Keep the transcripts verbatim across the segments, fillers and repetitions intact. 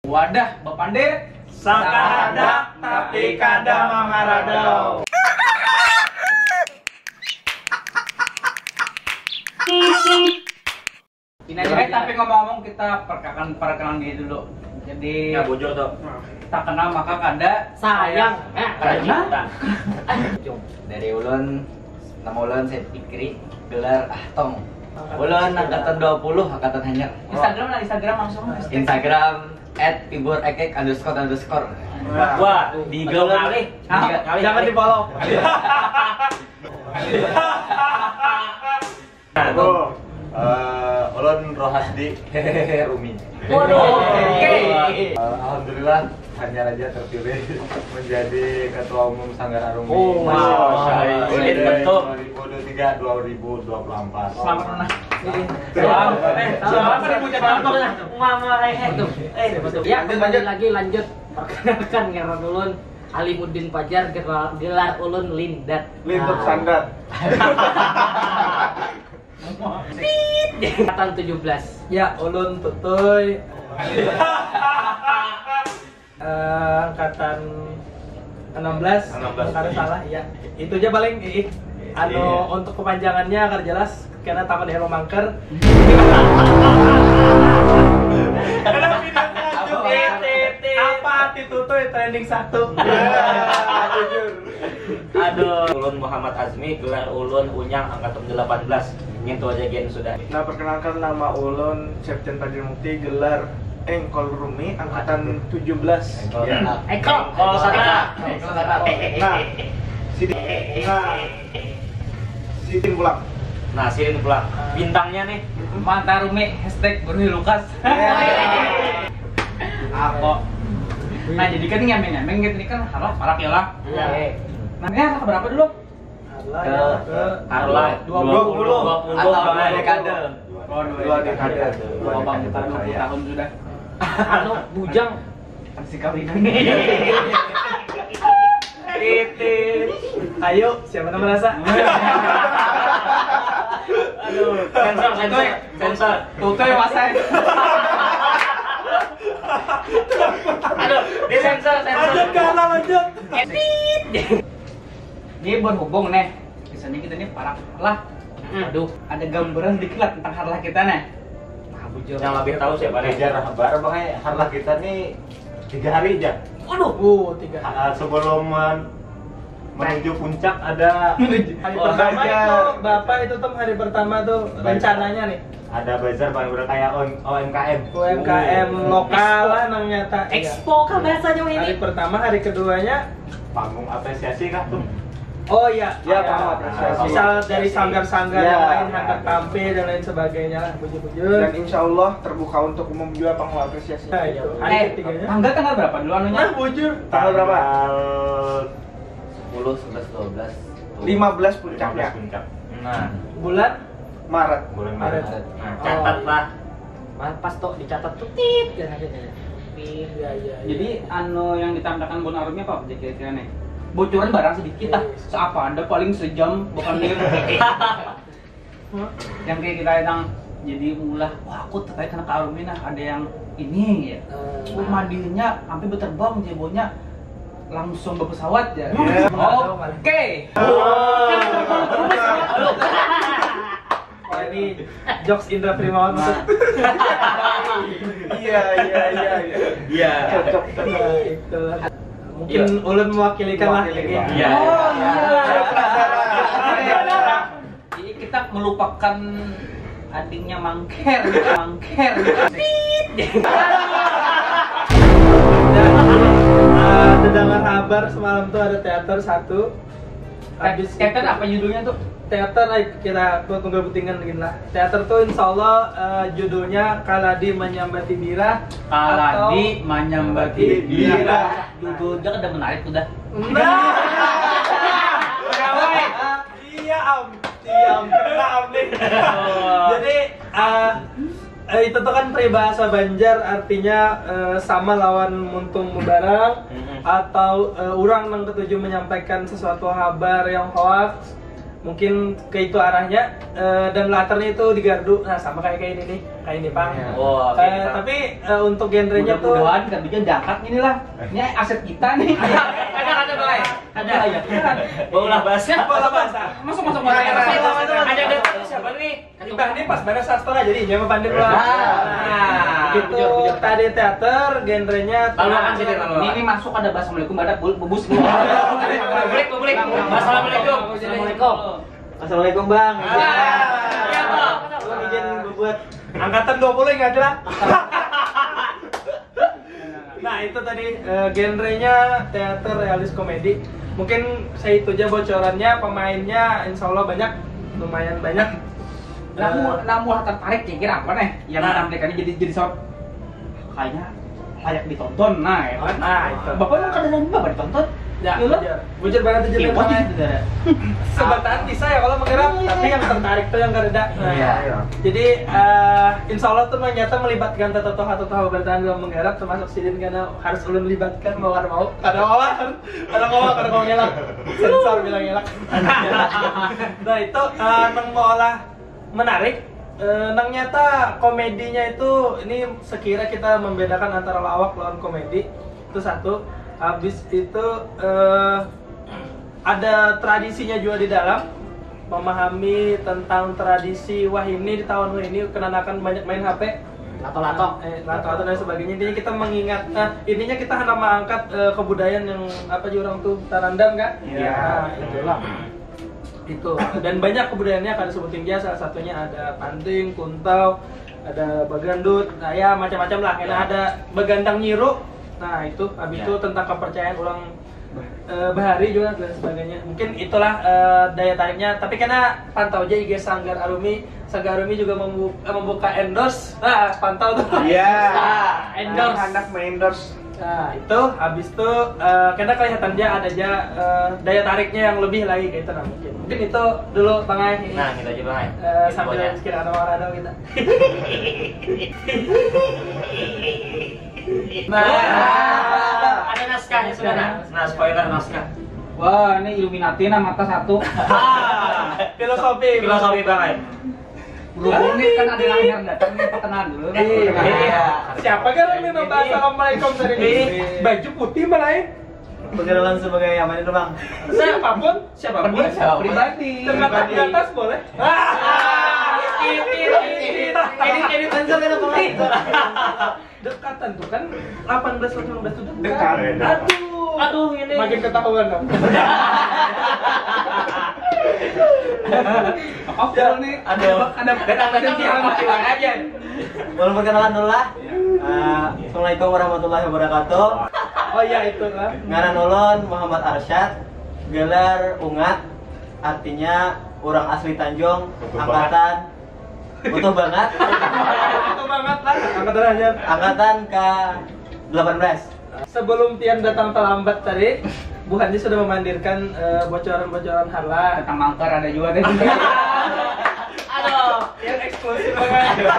Wadah bapandir. Sakahandak tapi kada mangaradau. Ini aja, eh, tapi ngomong-ngomong, kita perkenalkan perkenalan diri dulu. Jadi, Ya, bujur tuh. tak kenal maka kada Sayang. Eh, Karena Dari ulun, nama ulun saya Fikri, gelar Ahtong. Ulun angkatan dua puluh, angkatan hanyar. Instagram lah, Instagram langsung. Instagram at pibur ekek underscore underscore. Wah, di blok kali. Ah, jangan di follow. Aduh, eh, ulun Rohasdi. Hehehe, Rumi. Waduh, oke. Eh, alhamdulillah, hanya aja terpilih menjadi ketua umum Sanggar Arumi. Oh, wow. Periode Betul. dua ribu dua puluh tiga dua ribu dua puluh empat. Selamat, Nona. Selamat, eh, selamat, Ibu Jakarta. Mama rehe. Eh, ya, kembali lagi, lanjut. Perkenalkan, ngaran ulun Alimuddin Fajar, gelar, gelar ulun Lindat. Lintut Nah, sandat. Angkatan tujuh belas. Ya, ulun Tutuy. Eh, angkatan enam belas. Enam belas. Kada salah, ya. Itu aja paling, ih. Anu, Iya. Untuk kepanjangannya kada jelas, karena taman Hero Mangker. Apa hati Tutuy trending satu? Aduh, ulun Muhammad Azmi, gelar ulun Unyang, angkatan delapan belas. Ngintu aja gen sudah. Nah, perkenalkan, nama ulun Septian Fadil Mukti, gelar Engkol Rumi, angkatan tujuh belas. Ya. Eko, oh, sana. Nah, sidin, nah, sidin pulang. Nah, sidin pulang. Bintangnya nih. Manta Rumi, hashtag Berwi Lukas. Apa? Nah, jadi kan nyameng-nyameng gitu nih kan, harlah parak ya lah. Iya. Nah, ini harlah berapa dulu? Harlah, Ke- ya, ke Harlah Dua puluh. Dua puluh. Atau dua dekade. Oh, Dua dekade. Dua bangsa, dua puluh tahun sudah. Anu, bujang. Masih kawin. Ayo, siapa nama rasa? Aduh, sensor, sensor, sensor. Tutuy, wasai. Aduh, di sensor, sensor. Lanjut, Karla, lanjut. Ini berhubung nih, misalnya kita nih parak lah. Aduh, ada gambaran sedikit lah tentang harlah kita nih. Nah, bujur. Yang lebih tahu siapa nih? Belajar habar, bang, eh, harlah kita nih tiga hari aja. Waduh, uh, tiga. Ah, sebelum men- menuju puncak ada Hari pertama itu, Bapak, itu tuh hari pertama tuh Baik. Rencananya nih. Ada bazar, bang, udah kayak O M K M. U M K M lokal lah nang nyata. Iya. Expo kah bahasanya Hari ini? Pertama, hari keduanya. Panggung apresiasi kah tuh? Oh iya. Ya, paham apresiasi. Misal dari sanggar-sanggar Ya. Yang lain, Hangkat Pampe dan lain sebagainya lah, bujur-bujur. Dan insya Allah terbuka untuk umum juga, panggung apresiasi. Nah, itu. Eh, Tanggal tanggal berapa dulu anunya? Nah, bujur. Tanggal berapa? Tanggal sepuluh, sebelas, dua belas. Lima belas puncaknya. Puncak. Nah, Bulan Maret. Bulan Maret. Maret. Nah, catat lah. Pas tok dicatat tuh tit kan aja nih. Tit. Iya, iya. Jadi anu yang ditampilkan Bon Arumi apa aja kira-kira nih? Bocoran barang sedikit lah. Seapa ada paling sejam bukan nih. Yang kayak kita yang jadi ulah, wah, aku tertarik kena Kak Arumi nah, ada yang ini ya. Wah, madinya sampai berterbang, jebonya langsung berpesawat ya. Oke. Wah, ini jokes Indra Primawan masuk. Iya, iya, iya, iya. Iya. Cocok. Nah, itulah. Mungkin ulun mewakilikan lah. Mewakili, Ini. Bang. Iya. Jadi kita melupakan adingnya Mangker, Mangker. Nah, terdengar kabar semalam tuh ada teater satu. Habis Teater itu- apa judulnya tuh? Teater, eh, kita tuh tunggal butingan gini lah. Teater tuh insya Allah, eh, judulnya Kaladi Manyambati Birah. Kaladi Atau Manyambati Birah. Judulnya kada menarik udah. Nah. Iya, am. Iya, am. Kena, am, nih. Jadi, eh, eh, itu tuh kan peribahasa Banjar, artinya, eh, sama lawan muntung mubarang, atau, eh, urang nang ketuju menyampaikan sesuatu habar yang hoax. Mungkin ke itu arahnya, eh, dan latarnya itu di gardu. Nah, sama kayak kayak ini nih, kayak ini pang. Oh, Eh, tapi eh, untuk genrenya tuh Mudah-mudahan gardunya diangkat ini lah. Ini aset kita nih. Ada ada mulai. Ada. Ayo, kan? Baulah basah. Bola basah. Masuk masuk mulai. Ada ada siapa nih? Ibah ini pas banget sastra jadi inya pandir lah. Ah. Nah, Bujur, itu bujur. Tadi teater, genrenya Lalu kan sih lalu. Ini, ini masuk ada bahasa Assalamualaikum badak bul- bebus. Publik publik. Assalamualaikum. Assalamualaikum. Assalamualaikum bang. Ah, iya, Bang. Bang izin buat angkatan dua puluh ingat lah. Nah itu tadi eh, genrenya teater realis komedi. Mungkin saya itu aja bocorannya, pemainnya insya Allah banyak, lumayan banyak. Namu namu tertarik kira-kira apa nih yang Nah. menampilkan jadi jadi sor kayaknya layak ditonton nah ya kan. Nah itu. Bapak lu kada nanya bapak ditonton. Ya, Iya, lo? bujur. Bujur banget aja Iya, nih, pasti Bang. Saudara. Sebataan bisa ya kalau menggarap, tapi yang tertarik tuh yang kada. Iya. Jadi eh, insya Allah tuh ternyata melibatkan totoh-totoh bertahan dalam menggarap, termasuk sidin karena harus ulun libatkan mau kada mau, kada mau, kada mau, kada mau ngelak, sensor bilang ngelak. Nah itu eh, nang maulah menarik. Eh, nang nyata komedinya itu ini sekira kita membedakan antara lawak lawan komedi itu satu. Habis itu eh, ada tradisinya juga di dalam memahami tentang tradisi wah ini di tahun wah ini kenanakan banyak main H P. Lato-lato. Eh, lato-lato dan sebagainya. Intinya kita mengingat, nah, intinya kita hanya mengangkat eh, kebudayaan yang apa juga orang tuh tanandam kan? Iya. Nah, itulah. Itu dan banyak kebudayaannya kada sebutin dia, salah satunya ada panting, kuntau, ada bagandut, nah ya macam-macam lah. Karena Ya. Ada bagandang nyiru. Nah, itu habis Ya. Itu tentang kepercayaan orang eh, bahari juga dan sebagainya. Mungkin itulah eh, daya tariknya. Tapi karena pantau aja I G Sanggar Arumi, Sanggar Arumi juga membu- eh, membuka endorse. Nah, pantau tuh. Iya. Ah, endorse. Anak endorse. Nah, itu habis itu eh, karena kelihatan dia ada aja eh, daya tariknya yang lebih lagi kayak itu nah mungkin. Mungkin itu dulu Bang Ai. Nah, kita aja Bang Ai. Eh, sambil Pokoknya. Sekira ada orang ada kita. Nah, ada naskahnya sudah nah. Nah, spoiler naskah. Wah, ini Illuminati nah mata satu. Filosofi. Filosofi Bang Ai. Berhubung nih kan ada lahir datang nih perkenalan dulu nih. Iya. Iya. Siapa kan yang minta bahas assalamualaikum tadi? Ini. Baju putih malah ya. Perkenalan sebagai apa itu bang? Siapapun, siapapun. Siapa? Pribadi. Dekat di atas boleh. Ah, ini ini ini. Edit edit answer kan apa? Dekatan tuh kan delapan belas delapan belas tuh dekat. Dekat. Aduh. Aduh ini. Makin ketahuan dong. Apa nih? Aduh. Ada Datang-datang yang bilang aja. Belum perkenalan dulu lah. Eh, Assalamualaikum warahmatullahi wabarakatuh. Oh iya itu lah. Ngaran ulun Muhammad Arsyad, gelar Ungat, artinya orang asli Tanjung, Betul angkatan butuh banget, Itu banget lah. Angkatan aja. Angkatan ke delapan belas. Sebelum pian datang terlambat tadi, Bu Hanji sudah memandirkan eh, bocoran-bocoran harlah. Tentang mangker ada juga deh. Aduh, yang eksklusif banget.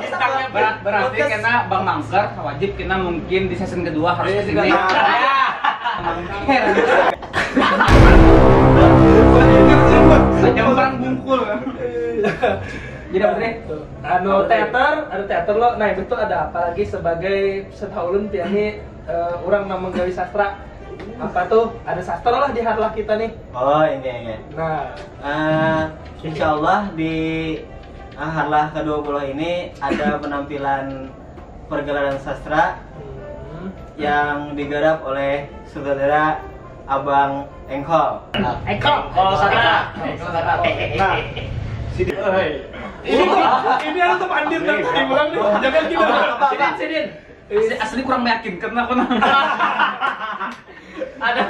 Bintangnya berat. Berarti kena Bang Mangker wajib kena mungkin di season kedua harus kesini. Mangker. Saja orang bungkul. Jadi apa deh? Anu teater, ada teater lo. Nah itu tuh ada apa lagi sebagai setaulun pian nih eh, orang nang menggawi sastra. Apa tuh? Ada sastra lah di harlah kita nih. Oh ini ini. Nah, Eh, insya Allah di ah, harlah kedua puluh ini ada penampilan pergelaran sastra hmm, yang digarap oleh sutradara Abang Engkol. Eko, kalau sana. Nah, ini ini ada tuh pandir nanti diulang nih. Jangan gitu. Sidin, sidin. Asli, asli kurang meyakinkan aku nah. Ada.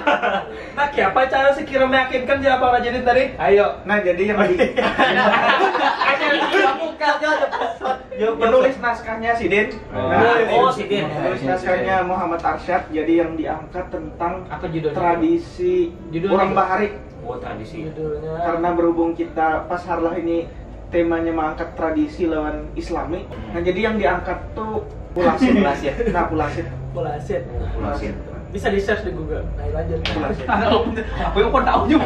Nah, siapa cara sekira meyakinkan siapa orang jadi tadi? Ayo. nah jadi yang di, Ada. Ada. penulis naskahnya Sidin. Oh, Sidin. Penulis naskahnya Muhammad Arsyad. Jadi yang diangkat tentang Apa judulnya? Tradisi Judulnya orang apa? Bahari. Oh, tradisi. Judulnya. Karena berhubung kita pas harlah ini temanya mengangkat tradisi lawan Islami. Nah jadi yang diangkat tuh pulasit. Pulasit. Nah pulasit. Pulasit. Pulasit. Bisa di search di Google. Nah, lanjut. Aku yang pun tahu juga.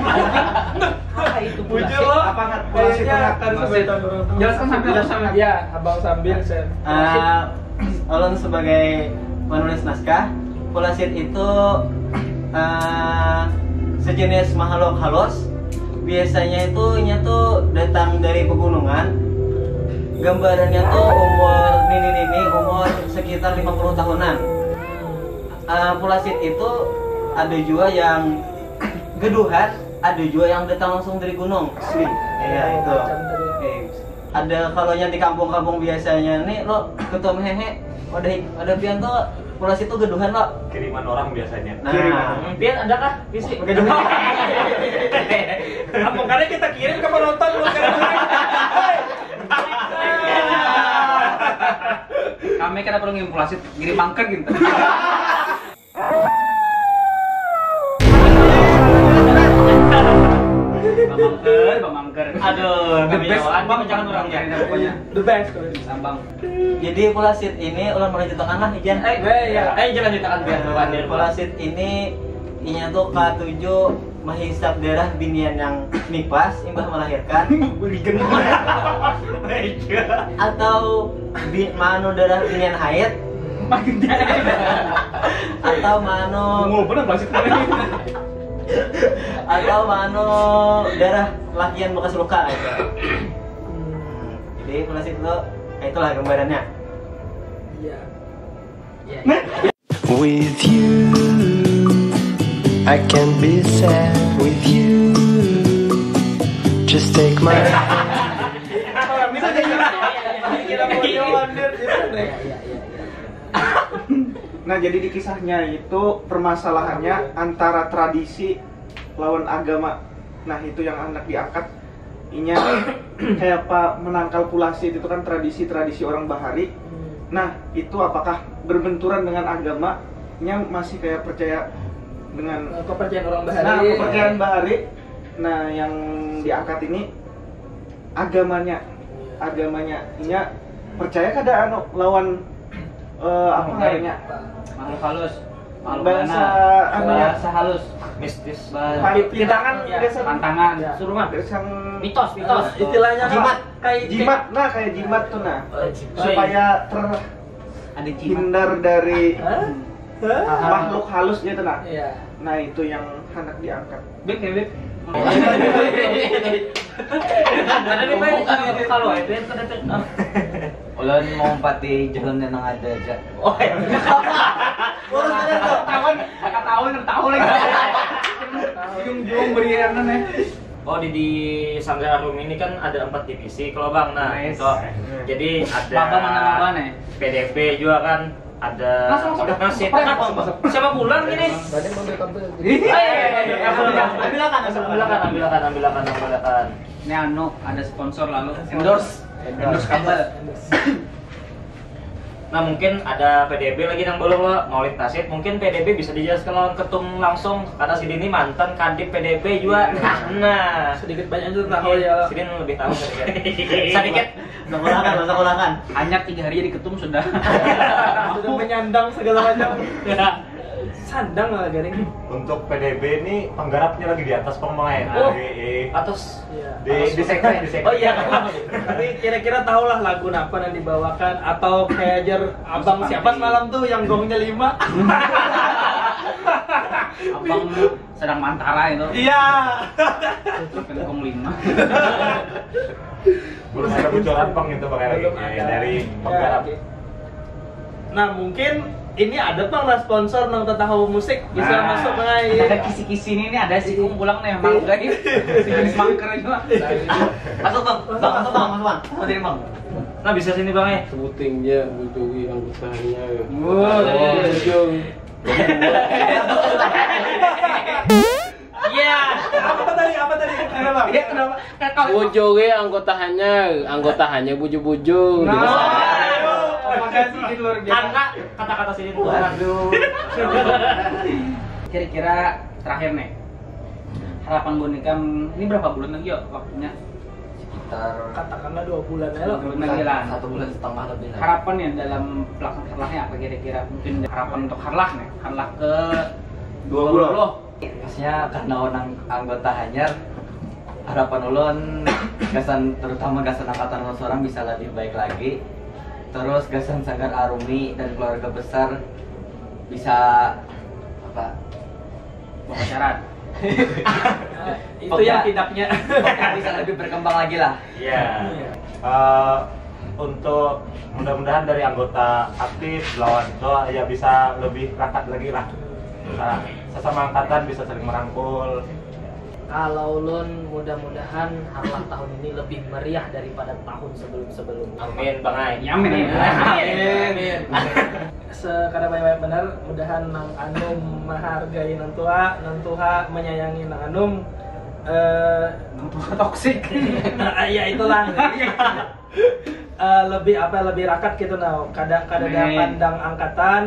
Apa itu Bujur lo. Apa nggak? Pulasi Kayaknya tengah. harus sebutan orang tahu. Jelaskan sambil, sambil. Ya, abang sambil saya. Ah, ulun sebagai penulis naskah, pulasit itu ah, sejenis makhluk halus. Biasanya itu inya tuh datang dari pegunungan. Gambarannya tuh umur nini-nini, umur sekitar lima puluh tahunan. Ah, pulasit itu ada juga yang geduhan, ada juga yang datang langsung dari gunung. Asli. Iya, itu. Macam tadi. Eh, ada kalau yang di kampung-kampung biasanya nih lo ketua hehe, wadah wadah pian tuh pulasit tuh geduhan lo. Kiriman orang biasanya. Nah, Pian adakah visi? Apa karena kita kirim ke penonton bukan ke orang. Kami kada perlu ngimpulasi, giri mangkeg gitu. Bamangker, bamangker. Aduh, The kami best jawab. abang Jangan orang dari ya. Pokoknya The best. Sambang. Jadi pulasit ini ulun melanjutkan lah ijan. Eh, eh, ya. Eh, jangan ceritakan biar tuan dia. Pulasit ini inya tuh katuju menghisap darah binian yang nipas imbah melahirkan atau bi manu darah binian haid atau manu Mau bener plastik. atau manu darah lakian bekas luka gitu. Jadi pulasit itu itulah gambarannya. Iya. With you, I can be sad with you. Just take my Bisa jadi kira mau dia wonder gitu nih. Nah, jadi di kisahnya itu permasalahannya antara tradisi lawan agama. Nah, itu yang hendak diangkat. Inya kayak apa menangkal pulasi itu kan tradisi-tradisi orang bahari. Nah, itu apakah berbenturan dengan agama? Nya masih kayak percaya dengan Eh, kepercayaan orang nah, bahari. kepercayaan bahari. Nah, yang diangkat ini agamanya. Agamanya. Inya percaya kada anu lawan eh, apa Gaib. namanya? Makhluk halus. Makhluk Bahasa ganas. anu ya? Bahasa halus. Mistis. Bahasa Pari- Tangan Ya. biasa Tantangan. Suruhan. Biasa Mitos, mitos. eh, Istilahnya Jimat. Kayak jimat, nah, kayak jimat tuh, nah. Oh, jimat. Supaya Ada jimat. terhindar dari Hah? Hah? makhluk halus gitu, nah. Iya. Nah, itu yang hendak diangkat. Beb, ya, beb. Ada nih, Pak. Kalau itu yang kena cek. Ulun mau empati jalan yang ada aja. Oh, iya. Ketahuan, ketahuan, tahu lagi. Ujung-ujung berianan ya. Oh, di, di Sanggar Arum ini kan ada empat divisi kalau Bang. Nah, Nice. itu. Jadi ada Maba mana maba nih? P D B juga kan, ada Langsung, langsung. Produk Nasi. Siapa pulang ini? Badan mau beli kabel. Ih, Ambilakan, ambilakan, ambilakan, ambilakan, ambilakan. Ini anu, ada sponsor lalu endorse, endorse kabel. Nah, mungkin ada P D B lagi nang belum lo, Maulid Nasid. Mungkin P D B bisa dijelaskan lawan ketum langsung karena sidin ini mantan kadip P D B juga. Nah, Sedikit banyak itu tahu mungkin ya. Sidin lebih tahu sedikit. Sedikit. Sekolahan, sekolahan. Hanya tiga hari jadi ketum sudah. Sudah menyandang segala macam. Sandang lah garing. Untuk P D B ini penggarapnya lagi di atas pang, Bang, ya. Oh. Eh, eh. Atas. Iya. Di di sekte, di sekte. Oh iya. Tapi kira-kira tahulah lagu apa yang dibawakan atau kayak jar abang siapa semalam tuh yang gongnya lima? Abang sedang mantara itu. Iya. Gong lima. Belum ada bocoran, Bang, itu pakai lagi. Belum Ya, ada. dari Ya, penggarap. oke. Nah, mungkin ini ada pang lah sponsor nang tetahu musik bisa Nah, masuk mengai. Ada kisi-kisi ini, ini ada si Kung pulang nih, makhluk gaib. Si jenis mangker juga. Masuk bang, bang masuk bang, masuk bang. Masuk sini bang. Nah, bisa sini bang eh. Sebuting ja, bujugi anggotanya. Wah. Bujung. Iya. Apa tadi? Apa tadi? Kenapa? Dia kenapa? Kalau Bujugi anggotanya, anggotanya buju-buju. Makasih, ini luar biasa. Karena kata-kata sini tuh. Aduh. Kira-kira terakhir nih, harapan buat nikam ini berapa bulan lagi ya waktunya? Sekitar Katakanlah dua bulan ya lo. Dua bulan lagi lah. Satu bulan setengah lebih lah. Harapan ya dalam pelaksanaan harlahnya apa kira-kira? Mungkin harapan untuk harlah nih, harlah ke Dua puluh. Maksudnya karena orang anggota hanyar, harapan ulun gasan, terutama gasan angkatan ulun seorang bisa lebih baik lagi. Terus gasan Sanggar Arumi dan keluarga besar bisa apa? Pacaran. Itu ya tidaknya. Bisa lebih berkembang lagi lah. Ya. Eh, untuk mudah-mudahan dari anggota aktif lawan tuh ya bisa lebih rakat lagi lah. Nah, sesama angkatan bisa saling merangkul. Kalau ulun mudah-mudahan harlah tahun ini lebih meriah daripada tahun sebelum-sebelumnya. Amin, Bang Ai. Ya, amin. Sekadar banyak-banyak benar, mudahan nang anum menghargai nang tua, nang tua menyayangi nang anum. Eh, Toksik. ya itulah. Eh, lebih apa, lebih rakat gitu nah. Kada kada ada Amin. Pandang angkatan.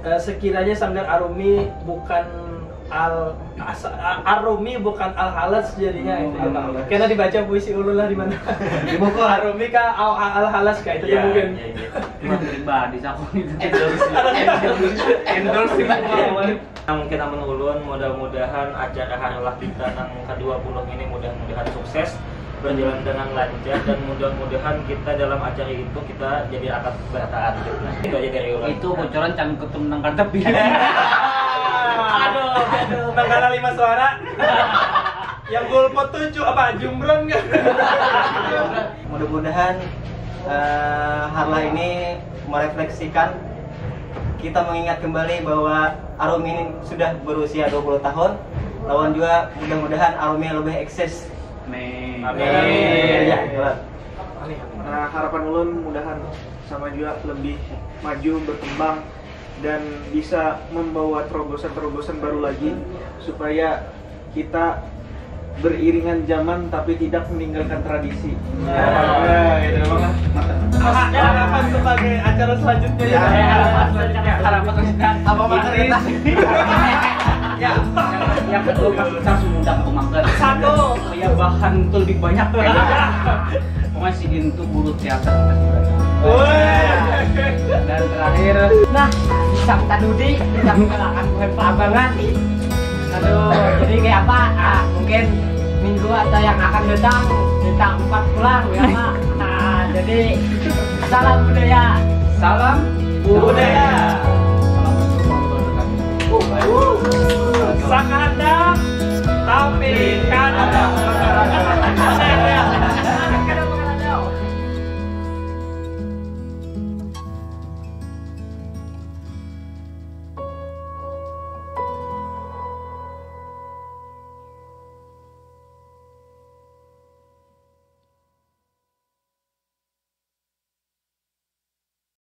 Eh, sekiranya Sanggar Arumi bukan al asa- a- Arumi bukan al halas jadinya itu ya, Bang. Karena dibaca puisi ulun lah di mana. Di buku. Arumi kah al, al halas kah itu Ya, mungkin. Ya, ya. Cuma pribadi aku gitu. Endorse. Endorse sih, Bang. Yang kita menulun, mudah-mudahan acara harlah kita yang kedua puluh ini mudah-mudahan sukses, berjalan dengan lancar, dan mudah-mudahan kita dalam acara itu kita jadi rakat berataan gitu. Nah, itu aja dari ulun. Itu bocoran cangkutum nang kartep. Aduh, aduh, manggala lima suara. Yang golput tujuh apa, Jumron kan? Mudah-mudahan eh, harlah ini merefleksikan kita, mengingat kembali bahwa Arumi ini sudah berusia dua puluh tahun. Lawan juga mudah-mudahan Arumi lebih eksis. Nih. Amin. Ya, jelas. Nah, harapan ulun mudahan sama juga lebih maju, berkembang, dan bisa membawa terobosan-terobosan baru lagi supaya kita beriringan zaman tapi tidak meninggalkan tradisi. Nah, itu doang lah. Harapan sebagai acara selanjutnya ya. Ya, harapan selanjutnya. Harapan selanjutnya. Apa maksudnya? Ya, yang kedua pas kita sudah mengembangkan. Satu. Ya, bahan tuh lebih banyak. Pokoknya si Gintu guru teater. Woi. Dan terakhir, Nah, bisa kita dudi, kita menggalakkan bukan pelabangan. Aduh, jadi kayak apa? Ah, mungkin minggu atau yang akan datang kita empat pulang ya, Pak. Nah, jadi salam budaya. salam Budaya.